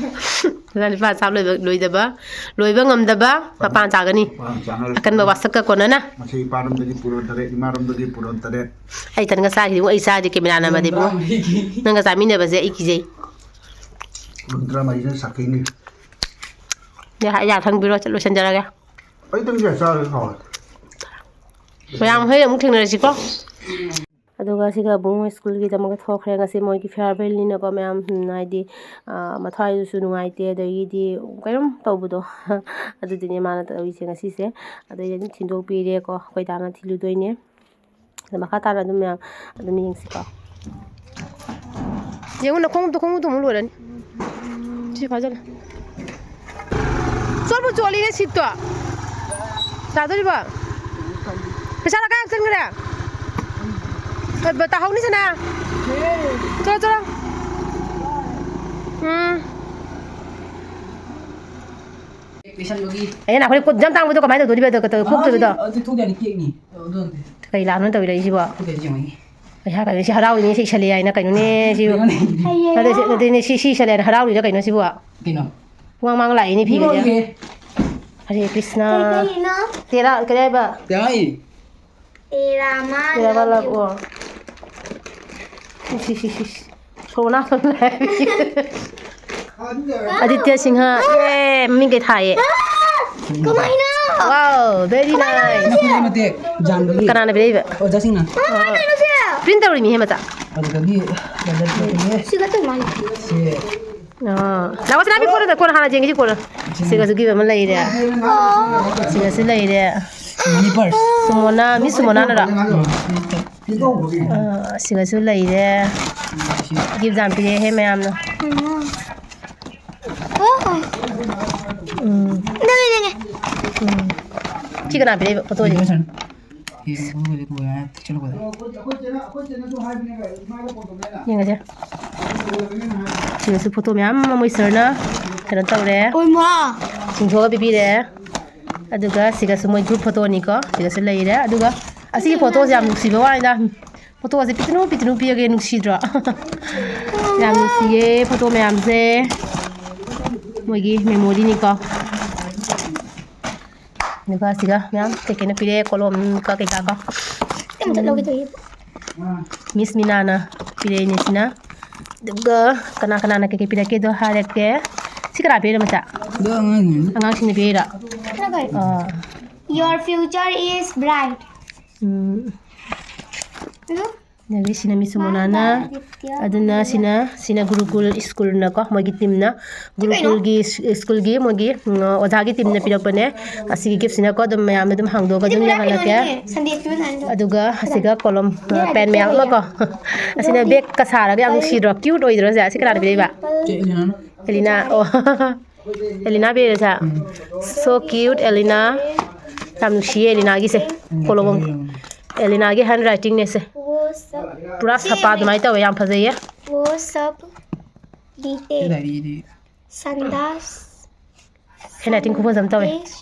ꯂꯨꯄꯥ ꯆꯥꯝ ꯂꯣꯏꯕ, ꯂꯣꯏꯗꯕ, ꯂꯣꯏꯕ ꯉꯝꯗꯕ ꯃꯄꯥꯟ ꯆꯥꯒꯅꯤ꯫ ꯃꯄꯥꯟ ꯆꯥꯅꯔꯦ꯫ ꯑꯀꯟꯕ ꯋꯥꯁꯛꯀ ꯀꯣꯟꯅꯅ꯫ ꯃꯁꯤ ꯏꯄꯥꯔꯣꯝꯗꯒꯤ ꯄꯨꯔꯣꯟ ꯇꯔꯦꯠ, ꯏꯃꯥꯔꯣꯝꯗꯒꯤ ꯄꯨꯔꯣꯟ ꯇꯔꯦꯠ꯫ ꯑꯩ ꯇꯟꯒ ꯆꯥꯈꯤꯗꯩꯕꯨ, ꯑꯩ ꯆꯥꯗꯦ ꯀꯦꯃꯦꯔꯥ ꯅꯝꯃꯗꯤꯕꯨ꯫ ꯇꯔꯥꯃꯔꯤꯒꯤ꯫ ꯅꯪꯒ ꯆꯥꯃꯤꯟꯅꯕꯁꯦ ꯑꯩ ꯀꯤꯖꯩ꯫ ꯄꯨꯡ ꯇꯔꯥꯃꯔꯤꯗ ꯁꯥꯈꯤꯅꯤ꯫ ꯌꯥ-, ꯌꯥ ꯊꯪꯕꯤꯔꯣ, ꯂꯣꯏꯁꯤꯟꯖꯔꯒꯦ꯫ ꯑꯩ ꯇꯟ ꯀꯌꯥ ꯆꯥꯔꯣꯏ, ꯍꯥꯎꯋꯦ꯫ ꯃꯌꯥꯝ ꯍꯣꯔꯦꯟ ꯑꯃꯨꯛ ꯊꯦꯡꯅꯔꯁꯤꯀꯣ꯫ ꯑꯗꯨꯒ ꯁꯤꯒ ꯑꯕꯨꯡ ꯁ꯭ꯀꯨꯜꯒꯤꯗꯃꯛꯇ ꯊꯣꯛꯈ꯭ꯔꯦ꯫ ꯉꯁꯤ ꯃꯣꯏꯒꯤ farewellꯅꯤꯅꯀꯣ ꯃꯌꯥꯝ, ꯎꯝ, ꯍꯥꯏꯗꯤ, ꯑꯥ, ꯃꯊ꯭ꯋꯥꯏꯗꯨꯁꯨ ꯅꯨꯡꯉꯥꯏꯇꯦ, ꯑꯗꯒꯤꯗꯤ ꯀꯩꯅꯣꯝ ꯇꯧꯕꯗꯣ꯫ ꯑꯗꯨꯗꯨꯅꯦ ꯃꯥꯅ ꯇꯧꯔꯤꯁꯦ ꯉꯁꯤꯁꯦ꯫ ꯑꯗꯩꯗꯤ ꯑꯗꯨꯝ ꯊꯤꯟꯗꯣꯛꯄꯤꯔꯦꯀꯣ, ꯑꯩꯈꯣꯏ ꯗꯥꯅ ꯊꯤꯜꯂꯨꯗꯣꯏꯅꯦ꯫ ꯑꯗꯣ ꯃꯈꯥ ꯇꯥꯅ ꯑꯗꯨꯝ ꯃꯌꯥꯝ ꯑꯗꯨꯝ ꯌꯦꯡꯁꯤꯀꯣ꯫ ꯌꯦꯡꯉꯨ, ꯅꯈꯣꯡ ꯑꯝꯇ, ꯈꯣꯡꯎꯞꯇꯣ ꯑꯃꯨꯛ ꯂꯣꯏꯔꯅꯤ꯫ ꯁꯤ ꯐꯥꯖꯜꯂꯣ꯫ ꯆꯣꯠꯄꯨ ꯆꯣꯠꯂꯤꯅꯦ ꯁꯤꯠꯇꯣ꯫ ꯇꯥꯗꯣꯔꯤꯕꯣ? ꯄꯩꯁꯥ ꯀꯥꯏ ꯍꯥꯞꯆꯤꯟꯈ꯭ꯔꯦ? ꯇꯥꯍꯧꯅꯤ ꯁꯅꯥ꯫ ꯆꯣꯠꯂꯣ, ꯆꯣꯠꯂꯣ꯫ ꯎꯝ꯫ ꯂꯩꯁꯟꯕꯒꯤ꯫ ꯑꯦ, ꯅꯈꯣꯏ ꯀꯣꯠ ꯌꯥꯝ ꯇꯥꯡꯕꯗꯣ ꯀꯃꯥꯏꯅ ꯇꯧꯗꯣꯔꯤꯕ? ꯑꯗꯣ, ꯑꯗꯣ, ꯑꯥ, ꯀꯣꯛꯇꯕꯗꯣ? ꯑꯗꯨ ꯊꯣꯛꯇꯦ ꯍꯥꯏꯗꯤ ꯀꯦꯛꯅꯤ꯫ ꯑꯗꯨ ꯅꯠꯇꯦ꯫ ꯀꯩ ꯂꯥꯟꯅꯣ ꯇꯧꯕꯤꯔꯛꯏꯁꯤꯕꯣ? ꯊꯣꯛꯇꯦ ꯍꯥꯏꯗꯤ ꯌꯦꯡꯉꯣ꯫ ꯄꯩꯁꯥ ꯀꯩꯅꯣ, ꯁꯤ ꯍꯔꯥꯎꯔꯤꯅꯦ, ꯁꯤ ꯏꯁꯜꯂꯦ ꯍꯥꯏꯅ ꯀꯩꯅꯣꯅꯦ, ꯁꯤꯕꯨ? ꯀꯩꯅꯣꯅꯦ꯫ ꯅꯠꯇꯦ, ꯁꯤ, ꯅꯠꯇꯦꯅꯦ, ꯁꯤ, ꯁꯤ ꯏꯁꯜꯂꯦ ꯍꯥꯏꯅ ꯍꯔꯥꯎꯔꯤꯔ ꯀꯩꯅꯣ ꯁꯤꯕꯨ? ꯀꯩꯅꯣ? ꯋꯥꯡ ꯋꯥꯡ ꯂꯥꯛꯏꯅꯦ ꯐꯤꯒꯁꯦ꯫ ꯏꯃꯥꯒꯤ꯫ ꯍꯔꯦ ꯀ꯭ꯔꯤꯁꯅ꯫ ꯀꯩ ꯀꯩꯅꯣ? ꯇꯦꯔꯥ, ꯀꯔꯤ ꯍꯥꯏꯕ? ꯇꯦꯔꯥ ꯍꯥꯏ꯫ ꯑꯦ ꯔꯥꯃ, ꯇꯦꯔꯥ ꯂꯚ ꯌꯨ꯫ ꯂꯚ, ꯑꯣ꯫ ꯁꯤ, ꯁꯤ, ꯁꯤ, ꯁꯤ꯫ ꯁꯣꯅꯥ ꯁꯣꯅꯥ꯫ ꯑꯗꯤꯇ꯭ꯌ ꯁꯤꯡꯍ꯫ ꯑꯦ, ꯃꯃꯤꯡ ꯀꯩ ꯊꯥꯏꯌꯦ? ꯀꯃꯥꯏꯅ? Wow, very nice꯫ ꯅꯈꯨꯠ ꯃꯇꯦꯛ ꯌꯥꯟꯕꯒꯤ꯫ ꯀꯅꯥꯅ ꯄꯤꯔꯛꯏꯕ? ꯑꯣꯖꯥꯁꯤꯡꯅ꯫ ꯑꯥ, ꯀꯩꯅꯣꯁꯦ? Print ꯇꯧꯔꯤꯅꯤ ꯍꯦ, ꯃꯆꯥ꯫ ꯑꯗꯨꯗꯒꯤ ꯂꯦꯗꯔ ꯄꯤꯔꯛꯄꯅꯦ꯫ ꯁꯤꯒ ꯇꯧ ꯃꯥꯜꯂꯦ꯫ ꯁꯤ꯫ ꯑꯥ꯫ ꯂꯥꯛꯑꯣ, ꯁꯅꯥꯕꯤ, ꯀꯣꯟꯅ, ꯀꯣꯟꯅ ꯍꯥꯟꯅ ꯌꯦꯡꯒꯦꯁꯤ, ꯀꯣꯟꯅ꯫ ꯁꯤꯅ꯫ ꯁꯤꯒꯁꯨ gift ꯑꯃ ꯂꯩꯔꯦ꯫ ꯑꯣ꯫ ꯁꯤꯒꯁꯨ ꯂꯩꯔꯦ꯫ Money purse꯫ ꯁꯨꯃꯣꯅꯥ, ꯃꯤ ꯁꯨꯃꯣꯅꯥꯅꯔꯣ? ꯎꯝ꯫ ꯑꯥ, ꯁꯤꯒꯁꯨ ꯂꯩꯔꯦ꯫ ꯁꯤ꯫ Gift ꯌꯥꯝ ꯄꯤꯔꯛꯑꯦꯍꯦ ꯃꯌꯥꯝꯅ꯫ ꯎꯝ꯫ ꯑꯣ꯫ ꯎꯝ꯫ ꯅꯪꯒꯤ, ꯅꯪꯒꯤ꯫ ꯎꯝ꯫ ꯁꯤ ꯀꯅꯥ ꯄꯤꯔꯛꯏꯕ ꯐꯣꯇꯣꯁꯦ? ꯁꯤ ꯌꯦꯡꯉꯁꯦ꯫ ꯁꯤꯗꯁꯨ ꯐꯣꯇꯣ ꯃꯌꯥꯝ ꯑꯃ ꯃꯣꯏ ꯁꯔꯅ ꯀꯩꯅꯣ ꯇꯧꯔꯦ꯫ ꯑꯣꯏꯃꯥ! ꯆꯤꯡꯊꯣꯛꯑꯒ ꯄꯤꯕꯤꯔꯦ꯫ ꯑꯗꯨꯒ ꯁꯤꯒꯁꯨ ꯃꯣꯏ group ꯐꯣꯇꯣꯅꯤꯀꯣ꯫ ꯁꯤꯒꯁꯨ ꯂꯩꯔꯦ꯫ ꯑꯗꯨꯒ ꯑꯁꯤꯒꯤ ꯐꯣꯇꯣꯁꯦ ꯌꯥꯝ ꯅꯨꯡꯁꯤꯕ ꯋꯥꯅꯤꯗ꯫ ꯐꯣꯇꯣꯁꯦ ꯄꯤꯛꯇ꯭ꯔꯨ ꯄꯤꯛꯇ꯭ꯔꯨ ꯄꯤꯛꯑꯒꯦ, ꯅꯨꯡꯁꯤꯗ꯭ꯔꯣ? ꯌꯥꯝ ꯅꯨꯡꯁꯤꯌꯦ ꯐꯣꯇꯣ ꯃꯌꯥꯝꯁꯦ, ꯃꯣꯏꯒꯤ ꯃꯦꯃꯣꯔꯤꯅꯤꯀꯣ꯫ ꯑꯗꯨꯒ ꯁꯤꯒ ꯃꯌꯥꯝ ꯀꯩꯀꯩꯅꯣ ꯄꯤꯔꯛꯑꯦ, ꯀꯣꯂꯣꯝꯒ ꯀꯩꯀꯥ ꯀꯣ꯫ ꯀꯩꯝꯇ ꯂꯧꯒꯦ ꯇꯧꯔꯤ꯫ ꯃꯤꯁ ꯃꯤꯅꯥꯅ ꯄꯤꯔꯛꯏꯅꯦ ꯁꯤꯅ꯫ ꯑꯗꯨꯒ ꯀꯅꯥ ꯀꯅꯥꯅ ꯀꯩꯀꯩ ꯄꯤꯔꯛꯀꯦꯗꯣ ꯍꯥꯏꯔꯛꯀꯦ꯫ ꯁꯤ ꯀꯅꯥ ꯄꯤꯔꯛꯏꯅꯣ ꯃꯆꯥ? ꯑꯗꯣ ꯑꯉꯥꯡꯁꯤꯡꯅ꯫ ꯑꯉꯥꯡꯁꯤꯡꯅ ꯄꯤꯔꯛꯏꯔꯣ? ꯀꯩꯅꯣ ꯇꯧꯋꯦ꯫ ꯑꯥ꯫ Your future is bright. ꯎꯝ꯫ ꯑꯗꯨ ꯑꯗꯒꯤ ꯁꯤꯅ ꯃꯤꯁ ꯃꯣꯅꯥꯅ, ꯑꯗꯨꯅ ꯁꯤꯅ, ꯁꯤꯅ ꯒꯨꯔꯨꯀꯨꯜ ꯁ꯭ꯀꯨꯜꯅꯀꯣ, ꯃꯣꯏꯒꯤ ꯇꯤꯝꯅ, ꯁꯤ ꯀꯩꯅꯣ? ꯒꯨꯔꯨꯀꯨꯜꯒꯤ ꯁ-, ꯁ꯭ꯀꯨꯜꯒꯤ ꯃꯣꯏꯒꯤ, ꯎꯝ, ꯑꯣꯖꯥꯒꯤ ꯇꯤꯝꯅ ꯄꯤꯔꯛꯄꯅꯦ꯫ ꯑꯁꯤꯒꯤ ꯒꯤꯐꯁꯤꯅꯀꯣ, ꯑꯗꯨꯝ ꯃꯌꯥꯝꯗ ꯑꯗꯨꯝ ꯍꯥꯡꯗꯣꯛꯑꯒ ꯁꯤ ꯑꯗꯨꯝ ꯄꯨꯔꯥ ꯌꯦꯡꯍꯜꯂꯛꯀꯦ꯫ ꯀꯩꯅꯣꯅꯤꯅꯦ, ꯁꯟꯗꯦ ꯁ꯭ꯀꯨꯜ ꯁꯥꯏꯟꯗꯣ꯫ ꯑꯗꯨꯒ ꯑꯁꯤꯒ ꯀꯣꯂꯝ, ꯄꯦꯟ ꯃꯌꯥꯝ ꯑꯃ ꯀꯣ꯫ ꯑꯁꯤꯅ ꯕꯦꯒꯀ ꯁꯥꯔꯒ ꯌꯥꯝ ꯅꯨꯡꯁꯤꯗ꯭ꯔꯣ? ꯀ꯭ꯌꯨꯠ ꯑꯣꯏꯗ꯭ꯔꯣ ꯁꯦ? ꯑꯁꯤ ꯀꯅꯥꯅ ꯄꯤꯔꯛꯏꯕ? ꯆꯦ ꯑꯦꯂꯤꯅꯥꯅ꯫ ꯑꯦꯂꯤꯅꯥ, ꯑꯣ꯫ ꯑꯦꯂꯤꯅꯥ ꯄꯤꯔꯛꯏꯔꯣ ꯁꯦ? ꯎꯝ꯫ So cute, ꯑꯦꯂꯤꯅꯥ꯫ ꯌꯥꯝ ꯅꯨꯡꯁꯤꯌꯦ ꯑꯦꯂꯤꯅꯥꯒꯤꯁꯦ꯫ ꯎꯝ, ꯀꯣꯂꯝ ꯑꯃ꯫ ꯐꯖꯩ ꯌꯥꯝꯅ꯫ ꯑꯦꯂꯤꯅꯥꯒꯤ ꯍꯦꯟ ꯔꯥꯏꯇꯤꯡꯅꯦ ꯁꯦ꯫ ꯄꯨꯔꯥ ꯁꯤ ꯁꯄꯥ ꯑꯗꯨꯃꯥꯏꯅ ꯇꯧꯋꯦ, ꯌꯥꯝ ꯐꯖꯩꯌꯦ꯫ वो सब बीते ꯁꯤ ꯗꯥꯏꯔꯤꯗꯤ꯫ संदास ꯍꯦꯟ ꯔꯥꯏꯇꯤꯡ ꯈꯨꯐꯖ ꯑꯃ ꯇꯧꯋꯦ꯫ देश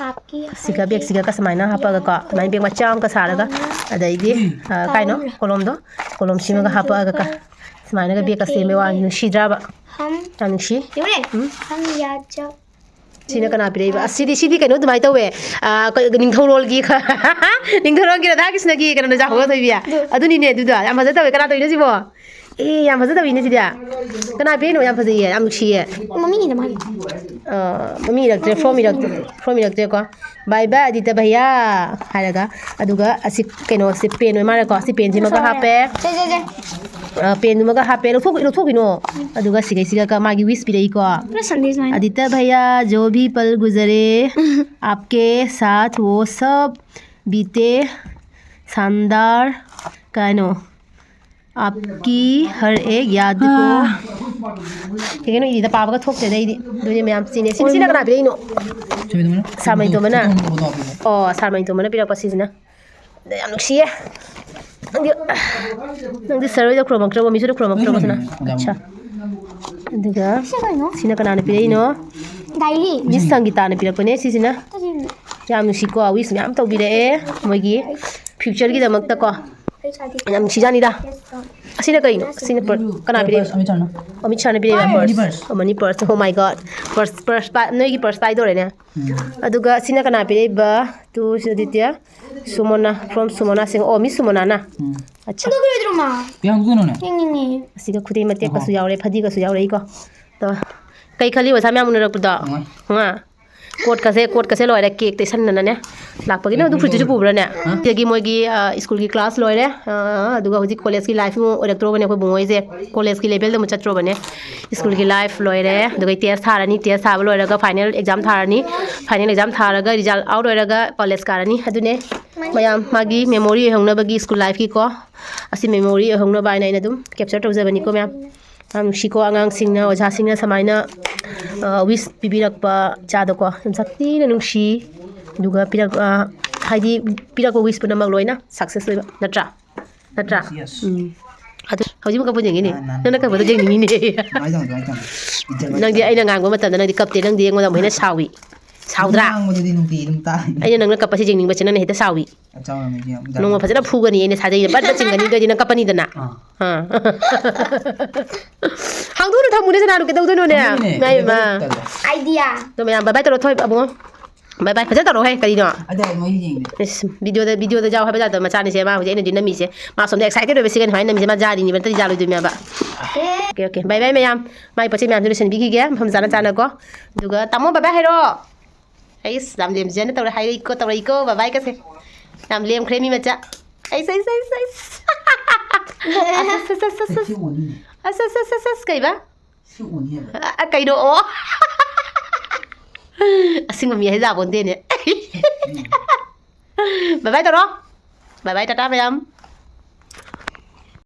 आपकी ꯁꯤꯒ ꯕꯦꯒꯁꯤꯒ ꯁꯨꯃꯥꯏꯅ ꯍꯥꯞꯄꯒꯀꯣ, ꯑꯗꯨꯃꯥꯏꯅ ꯕꯦꯒ ꯃꯆꯥ ꯑꯃꯒ ꯁꯥꯔꯒ, ꯑꯗꯩꯗꯤ, ꯑ, ꯀꯥꯏꯅꯣ? ꯀꯣꯂꯣꯝꯗꯣ, ꯀꯣꯂꯣꯝ ꯁꯦꯝꯃꯒ ꯍꯥꯞꯄꯛꯑꯒ ꯀ-, ꯁꯨꯃꯥꯏꯅꯒ ꯕꯦꯒꯀ ꯁꯦꯝꯕꯩ ꯋꯥꯅꯤ, ꯅꯨꯡꯁꯤꯗ꯭ꯔꯥꯕ? हम ꯌꯥꯝ ꯅꯨꯡꯁꯤ꯫ ꯎꯝ? हम याद जब ꯁꯤꯅ ꯀꯅꯥ ꯄꯤꯔꯛꯏꯕ? ꯑꯁ, ꯁꯤꯗꯤ, ꯁꯤꯗꯤ ꯀꯩꯅꯣ ꯑꯗꯨꯃꯥꯏꯅ ꯇꯧꯋꯦ꯫ ꯑ, ꯀ-, ꯅꯤꯡꯊꯧꯔꯣꯜꯒꯤ ꯈ-, ꯅꯤꯡꯊꯧꯔꯣꯜꯒꯤ ꯔꯥꯙꯥ ꯀ꯭ꯔꯤꯁꯅꯒꯤ ꯀꯩꯅꯣꯗꯣ, ꯖꯥꯒꯣꯏ ꯊꯣꯏꯕꯤ꯫ ꯑꯗꯨ꯫ ꯑꯗꯨꯅꯤꯅꯦ, ꯑꯗꯨꯗꯣ꯫ ꯌꯥꯝ ꯐꯖ ꯇꯧꯋꯦ꯫ ꯀꯅꯥ ꯇꯧꯔꯤꯅꯣ ꯁꯤꯕꯣ? ꯑꯦ, ꯌꯥꯝ ꯐꯖ ꯇꯧꯋꯤꯅꯦ ꯁꯤꯗꯤ꯫ ꯀꯅꯥ ꯄꯤꯔꯛꯏꯅꯣ? ꯌꯥꯝ ꯐꯖꯩꯌꯦ, ꯌꯥꯝ ꯅꯨꯡꯁꯤꯌꯦ꯫ ꯃꯃꯤꯡ ꯏꯅ ꯃꯥꯜꯂꯤ꯫ ꯑ, ꯃꯃꯤꯡ ꯏꯔꯛꯇ꯭ꯔꯦ, ꯐꯣꯝ ꯏꯔꯛꯇ꯭ꯔꯦ, ꯐꯣꯝ ꯏꯔꯛꯇ꯭ꯔꯦꯀꯣ꯫ "Bye bye ꯑꯗꯤꯇ ꯚꯩꯌꯥ" ꯍꯥꯏꯔꯒ, ꯑꯗꯨꯒ ꯑꯁꯤ ꯀꯩꯅꯣꯁꯦ ꯄꯦꯟ ꯑꯣꯏ ꯃꯥꯜꯂꯦꯀꯣ꯫ ꯁꯤ ꯄꯦꯟꯁꯤꯃꯒ ꯍꯥꯞꯄꯦ꯫ ꯁꯦ, ꯁꯦ, ꯁꯦ꯫ ꯑ, ꯄꯦꯟꯗꯨꯃꯒ ꯍꯥꯞꯄꯦ꯫ ꯂꯧꯊꯣꯛ-, ꯂꯧꯊꯣꯛꯈꯤꯅꯣ꯫ ꯑꯗꯨꯒ ꯁꯤꯒꯩꯁꯤꯒ ꯃꯥꯒꯤ ꯋꯤꯁ ꯄꯤꯔꯛꯏꯀꯣ꯫ ꯄꯨꯔꯥ ꯁꯟꯗꯦ ꯁꯨꯃꯥꯏꯅ꯫ "ꯑꯗꯤꯇ ꯚꯩꯌꯥ, ꯖꯣ ꯚꯤ ꯄꯜ ꯒꯨꯖꯔꯦ, ꯑꯥꯞꯀꯦ ꯁꯥꯊ ꯋꯣ ꯁꯕ ꯕꯤꯇꯦ ꯁꯥꯟꯗꯥꯔ" ꯀꯩꯅꯣ꯫ "आपकी हर एक याद को" ꯀꯩꯅꯣ, ꯏꯗ ꯄꯥꯕꯒ ꯊꯣꯛꯇꯦꯗ ꯑꯩꯗꯤ꯫ ꯑꯗꯨꯅꯦ ꯃꯌꯥꯝ ꯆꯤꯅꯦ꯫ ꯁꯤ, ꯁꯤꯅ ꯀꯅꯥ ꯄꯤꯔꯛꯏꯅꯣ? ꯁꯥꯔ ꯃꯩꯇꯣꯝꯕꯅ? ꯑꯣ, ꯁꯥꯔ ꯃꯩꯇꯣꯝꯕꯅ ꯄꯤꯔꯛꯄ ꯁꯤꯁꯤꯅ꯫ ꯑꯗ ꯌꯥꯝ ꯅꯨꯡꯁꯤꯌꯦ꯫ ꯅꯪꯗꯤ, ꯅꯪꯗꯤ ꯁꯥꯔ ꯍꯣꯏꯗ ꯈꯨꯔꯨꯝꯃꯛꯇ꯭ꯔꯕꯣ? ꯃꯤꯁ ꯍꯣꯏꯗ ꯈꯨꯔꯨꯝꯃꯛꯇ꯭ꯔꯕꯣ ꯁꯤꯅ? ꯑꯠꯁꯥ꯫ ꯑꯗꯨꯒ ꯁꯤ ꯀꯩꯅꯣ? ꯁꯤꯅ ꯀꯅꯥꯅ ꯄꯤꯔꯛꯏꯅꯣ? ꯗꯥꯏꯔꯤ꯫ ꯃꯤꯁ ꯁꯪꯒꯤꯇꯥꯅ ꯄꯤꯔꯛꯄꯅꯦ ꯁꯤꯁꯤꯅ꯫ ꯀꯔꯤꯅꯣ? ꯌꯥꯝ ꯅꯨꯡꯁꯤꯀꯣ, ꯋꯤꯁ ꯃꯌꯥꯝ ꯇꯧꯕꯤꯔꯛꯑꯦ ꯃꯣꯏꯒꯤ ꯐ꯭ꯌꯨꯆꯔꯒꯤꯗꯃꯛꯇꯀꯣ꯫ ꯌꯥꯝ ꯅꯨꯡꯁꯤꯖꯥꯠꯅꯤꯗ꯫ ꯁꯤꯅ ꯀꯩꯅꯣ? ꯁꯤꯅ per-, ꯀꯅꯥ ꯄꯤꯔꯛꯏ? ꯑꯃꯤꯠ ꯁꯥꯅ꯫ ꯑꯃꯤꯠ ꯁꯥꯅ ꯄꯤꯔꯛꯏꯕ purse? Money purse. Oh my God. Purse, purse ꯄꯥꯏ-, ꯅꯣꯏꯒꯤ purse ꯄꯥꯏꯗꯧꯔꯦꯅꯦ꯫ ꯑꯗꯨꯒ ꯁꯤꯅ ꯀꯅꯥ ꯄꯤꯔꯛꯏꯕ? To ꯁꯤꯗꯤꯇ꯭ꯌ꯫ ꯁꯨꯃꯣꯅꯥ, from ꯁꯨꯃꯣꯅꯥ ꯁꯤꯡ꯫ ꯑꯣ, Miss ꯁꯨꯃꯣꯅꯥ꯫ ꯑꯠꯆꯥ꯫ ꯌꯥꯝ ꯀꯩꯅꯣꯅꯦ꯫ ꯌꯦꯡꯅꯤꯡꯉꯦ꯫ ꯑꯁꯤꯒ ꯈꯨꯗꯩ ꯃꯇꯦꯛꯀꯁꯨ ꯌꯥꯎꯔꯦ, ꯐꯗꯤꯒꯁꯨ ꯌꯥꯎꯔꯛꯏꯀꯣ꯫ ꯇꯣ꯫ ꯀꯩ ꯈꯜꯂꯤ ꯑꯣꯖꯥ ꯃꯌꯥꯝ ꯎꯅꯔꯛꯄꯗꯣ? ꯅꯨꯡꯉꯥꯏ꯫ ꯉꯥ꯫ Coat ꯀꯁꯦ, coat ꯀꯁꯦ ꯂꯣꯏꯔꯦ, cake ꯇꯩꯁꯟꯗꯅꯅꯦ꯫ ꯂꯥꯛꯄꯒꯤꯅ ꯑꯗꯨꯝ ꯐꯨꯔꯤꯠꯇꯨꯁꯨ ꯄꯨꯕ꯭ꯔꯥꯅꯦ? ꯍꯥ? ꯁꯤꯗꯒꯤ ꯃꯣꯏꯒꯤ, ꯑ, school ꯒꯤ class ꯂꯣꯏꯔꯦ꯫ ꯑ, ꯑꯗꯨꯒ ꯍꯧꯖꯤꯛ college ꯀꯤ life ꯑꯃꯨꯛ ꯑꯣꯏꯔꯛꯇ꯭ꯔꯣꯕꯅꯦ ꯑꯩꯈꯣꯏ ꯕꯨꯡꯉꯣꯏꯁꯦ꯫ College ꯀꯤ level ꯗ ꯑꯃꯨꯛ ꯆꯠꯇ꯭ꯔꯣꯕꯅꯦ꯫ School ꯒꯤ life ꯂꯣꯏꯔꯦ꯫ ꯑꯗꯨꯒ test ꯊꯥꯔꯅꯤ, test ꯊꯥꯕ ꯂꯣꯏꯔꯒ final exam ꯊꯥꯔꯅꯤ꯫ Final exam ꯊꯥꯔꯒ result out ꯑꯣꯏꯔꯒ college ꯀꯥꯔꯅꯤ꯫ ꯑꯗꯨꯅꯦ ꯃꯌꯥꯝ ꯃꯥꯒꯤ memory ꯑꯣꯏꯍꯧꯅꯕꯒꯤ school life ꯀꯤꯀꯣ꯫ ꯑꯁꯤ memory ꯑꯣꯏꯍꯧꯅꯕ ꯍꯥꯏꯅ ꯑꯩꯅ ꯑꯗꯨꯝ capture ꯇꯧꯖꯕꯅꯤꯀꯣ ꯃꯌꯥꯝ꯫ ꯌꯥꯝ ꯅꯨꯡꯁꯤꯀꯣ ꯑꯉꯥꯡꯁꯤꯡꯅ, ꯑꯣꯖꯥꯁꯤꯡꯅ ꯁꯨꯃꯥꯏꯅ, ꯑ, wish ꯄꯤꯕꯤꯔꯛꯄ ꯏꯆꯥꯗꯀꯣ꯫ ꯌꯥꯝ ꯁꯥꯊꯤꯅ ꯅꯨꯡꯁꯤ꯫ ꯑꯗꯨꯒ ꯄꯤꯔꯛ-, ꯑ, ꯍꯥꯏꯗꯤ ꯄꯤꯔꯛꯄ wish ꯄꯨꯝꯅꯃꯛ ꯂꯣꯏꯅ success ꯑꯣꯏꯕ꯫ ꯅꯠꯇ꯭ꯔꯥ? ꯅꯠꯇ꯭ꯔꯥ? Yes, yes. ꯎꯝ꯫ ꯑꯗꯨ ꯍꯧꯖꯤꯛꯃꯛ ꯀꯞꯄꯨ ꯌꯦꯡꯉꯤꯅꯦ꯫ ꯅꯥꯟ, ꯅꯥꯟ, ꯅꯪꯅ ꯀꯞꯄꯗꯣ ꯌꯦꯡꯅꯤꯡꯉꯤꯅꯦ꯫ ꯑꯗꯨꯃꯥꯏꯅ ꯇꯧ, ꯑꯗꯨꯃꯥꯏꯅ ꯇꯧ꯫ ꯏꯖꯠ ꯅꯪꯗꯤ ꯂꯩꯇꯕ꯫ ꯑꯩꯅ ꯉꯥꯡꯕ ꯃꯇꯝꯗ ꯅꯪꯗꯤ ꯀꯞꯇꯦ꯫ ꯅꯪꯗꯤ ꯑꯩꯉꯣꯟꯗ ꯑꯃꯨꯛ ꯍꯦꯟꯅ ꯁꯥꯎꯏ꯫ ꯁꯥꯎꯗ꯭ꯔꯥ? ꯉꯥꯡꯕꯗꯨꯗꯤ ꯅꯨꯡꯇꯤꯒꯤ ꯑꯗꯨꯝ ꯇꯥꯏ꯫ ꯑꯩꯅ ꯅꯪꯅ ꯀꯞꯄꯁꯦ ꯌꯦꯡꯅꯤꯡꯕꯁꯦ ꯅꯪꯅ ꯍꯦꯛꯇ ꯁꯥꯎꯏ꯫ ꯑꯆꯥꯎ ꯌꯥꯝ ꯌꯥꯝ ꯅꯣꯡꯃ ꯐꯖꯅ ꯐꯨꯒꯅꯤ ꯑꯩꯅ ꯁꯥꯖꯩꯅ ꯕꯠ ꯕꯠ ꯆꯤꯡꯒꯅꯤ, ꯑꯗꯨꯗꯤ ꯅꯪ ꯀꯞꯄꯅꯤꯗꯅ꯫ ꯑꯥ꯫ ꯑꯥ꯫ ꯍꯥꯡꯗꯣꯛꯎꯅ ꯊꯝꯃꯨꯅꯦ ꯁꯅꯥꯗꯣ ꯀꯩꯗꯧꯗꯣꯏꯅꯣꯅꯦ? ꯊꯝꯃꯤꯅꯦ, ꯏꯃꯥ, ꯏꯃꯥ꯫ ꯇꯜꯂꯦ꯫ Idea꯫ ꯑꯗꯣ ꯃꯌꯥꯝ bye bye ꯇꯧꯔꯣ, ꯊꯣꯏ ꯑꯕꯨꯡꯉꯣ꯫ Bye bye ꯐꯖꯅ ꯇꯧꯔꯣꯍꯦ, ꯀꯔꯤꯅꯣ? ꯑꯗꯨ ꯑꯩ ꯃꯣꯏ ꯌꯦꯡꯗꯦ꯫ ꯏꯁ, video ꯗ, video ꯗ ꯌꯥꯎ ꯍꯥꯏꯕ ꯌꯥꯗꯕ ꯃꯆꯥꯅꯤꯁꯦ, ꯃꯥ ꯍꯧꯖꯤꯛ ꯑꯩꯅ ꯍꯧꯖꯤꯛ ꯅꯝꯃꯤꯁꯦ꯫ ꯃꯥ ꯁꯣꯝꯗ excited ꯑꯣꯏꯕ ꯁꯤꯒꯅꯤ ꯁꯨꯃꯥꯏꯅ ꯅꯝꯃꯤꯁꯦ, ꯃꯥ ꯖꯥꯔꯤꯅꯦꯕ, ꯅꯠꯇ꯭ꯔꯗꯤ ꯖꯥꯔꯣꯏꯗꯣꯏꯅꯦꯕ꯫ ꯑꯦ꯫ Okay, okay. Bye bye ꯃꯌꯥꯝ꯫ ꯃꯥꯏ ꯄꯣꯠꯆꯩ ꯃꯌꯥꯝꯁꯦ ꯂꯣꯏꯁꯤꯟꯕꯤꯈꯤꯒꯦ, ꯃꯐꯝ ꯆꯥꯅ ꯆꯥꯅꯀꯣ꯫ ꯑꯗꯨꯒ ꯇꯥꯃꯣ bye bye ꯍꯥꯏꯔꯣ꯫ ꯑꯩꯁ, ꯌꯥꯝ ꯂꯦꯝꯖꯅ ꯇꯧꯔꯦ, ꯍꯥꯏꯔꯛꯏꯀꯣ, ꯇꯧꯔꯛꯏꯀꯣ, bye bye ꯀꯁꯦ꯫ ꯌꯥꯝ ꯂꯦꯝꯈ꯭ꯔꯦ ꯃꯤ ꯃꯆꯥ꯫ ꯑꯩꯁ, ꯑꯩꯁ, ꯑꯩꯁ, ꯑꯩꯁ꯫ ꯑꯁ, ꯑꯁ, ꯑꯁ, ꯑꯁ, ꯑꯁ, ꯑꯁ꯫ ꯁꯤ ꯎꯅꯤ꯫ ꯑꯁ, ꯑꯁ, ꯑꯁ, ꯑꯁ, ꯑꯁ, ꯀꯩꯕ? ꯁꯤ ꯎꯅꯤ ꯍꯥꯏꯕ꯫ ꯑ, ꯑ, ꯀꯩꯅꯣ? ꯑꯣ꯫ ꯑꯁꯤꯡꯕ ꯃꯤ ꯍꯥꯏꯖꯥꯕꯣꯟꯗꯦꯅꯦ꯫ Bye bye ꯇꯧꯔꯣ꯫ Bye bye, ꯇꯥꯇꯥ ꯃꯌꯥꯝ꯫